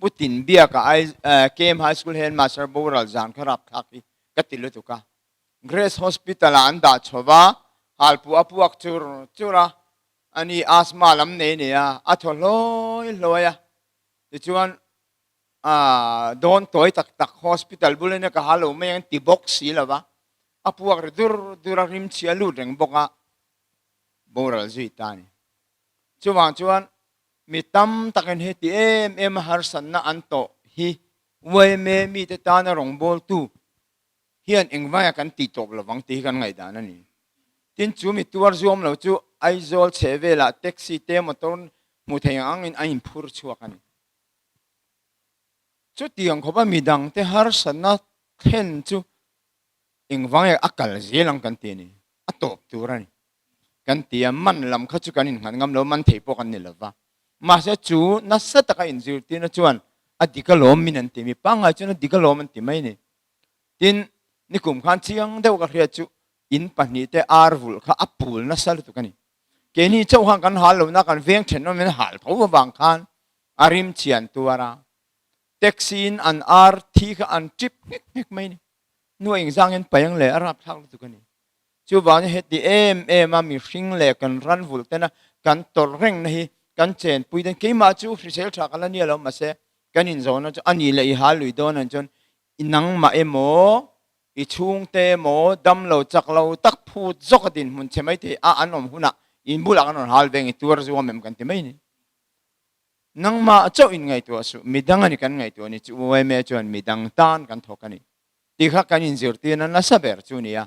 Pu Tinbiaka Ai KM High School Headmaster boral zan kha rapthlak hi ka ti lutuk a. Grace Hospital ah an dah chho va, halpuah a puak chur chur a, ani asthma lam nei nei a, a thaw hlawi hlawi a. Tichuan dawn tawi tak tak hospital bul ania ka ha lo mai ang ti bawk si lo va, a puak ri dur dur a, rimchhi a lut reng bawk a, boral zui ta a ni. Chuvang chuan mi tam takin heti em em a harsatna an tawh hi yma mite tana rawngbawltu hian engvaia kan tih tawp lovang tih hi kan ngaihdan a ni. Tin, chu mi tuar zuam lo chu Aizawl chheh velah taxi te motor hmu thei ang angin a inphur chhuak a ni. Chutiang khawpa midangte harsatna thlen chu engvange a kal zel ang kan ti a ni, a tawp tur a ni. Kan ti a, man lam kha chu kan innghat ngam lo, man thei pawh kan ni lo va. Mahse chu nasa taka inzirtirna chuan a dik alawm min an ti, mi pangngai chuan a dik alawm an ti mai a ni. Tin, nikum khan chiang deuh ka hriat chu in pahnihte ar vulh kha a pul nasa lutuk a ni. Keini chauh khan kan hal lohna kan veng thenawmin hal tho avang khan a rim chian tuar a, taxi in an ar thi kha an trip nghek nghek mai a ni. Nuaih engzangin paih ang le a rapthlak lutuk a ni. Chuvangin heti em em a mihring leh kan ran vulh tena kan tawrh rengna hi kan chenpui dawn. Keimah chu hrisel tha ka la nia lo mahse kan inzawhna chu a ni leh i hal lui dawn ang chuan i nangmah emaw i chhungte emaw damlo chak lo tak phut zawk a dinhmun che mai thei a an awm hunah in bulah kan rawn hal veng i tuar zuam em kan ti mai ni. Nangmah chauh in ngaihtuah suh midang a ni kan ngaihtuah ni chu yma chuan midang tan kan thawk a ni tih kha kan inzirtirna nasa ber chu a ni a.